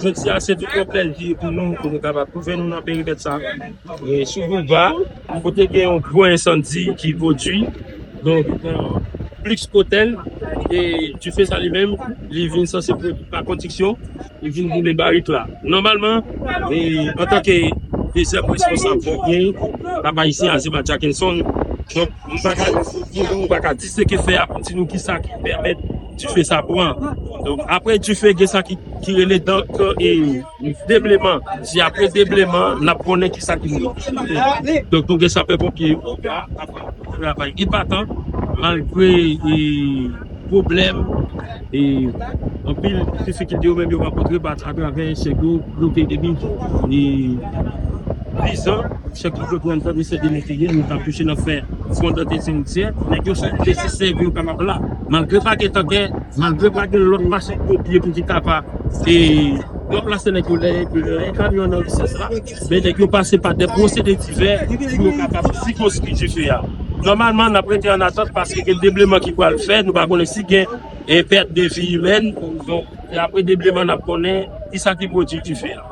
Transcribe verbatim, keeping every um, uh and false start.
Jodi a, se tout yon plèzi pou nou, pou nou kapab twouve nou nan perimèt sa. E sou boulva, kote gen yon gwo ensandi ki pwodui. Donk, nan Plix Hotel, e dife sa li menm, li vin sanse pwodui pa kondiksyon, li vin boule barik la. Nòmalman, e antanke dezyèm responsab ponpye, papa isi Azima Jackinson, donk, nou pa ka, nou pa ka diseke fè a pou di nou kisa ki pèmèt dife sa pran. Donk, apre dife, gen sa ki, ki rele donk, e, debleman. Se apre debleman, n ap konnen kisa ki mouri. Donk, nou gen sapè ponpye yo, travay epatan, malgre, e, pwoblèm, e, anpil difikilte yo menm yo rankontre pa atravè chèk yo bloke depi, e, dizan, chèk yo bloke nan tande se de meteryèl, nou t ap touche nan fè fondante sentiè, nèg yo sou desisè yo kapab la. Malgre pa gen tankè, malgre pa gen lòt machin ponpye pou ki kapab, e, ranplase nèg yo lè, lè kamyon nan lisans la, men nèg yo pase pa de pwosede divè pou yo kapab sikonskri dife a. Nòmalman, n ap rete an atant paske gen debleman ki pral fè, nou pa konnen si gen, e, pèt de vi imèn. Donk, se apre debleman n ap konnen kisa ki pwodui dife a.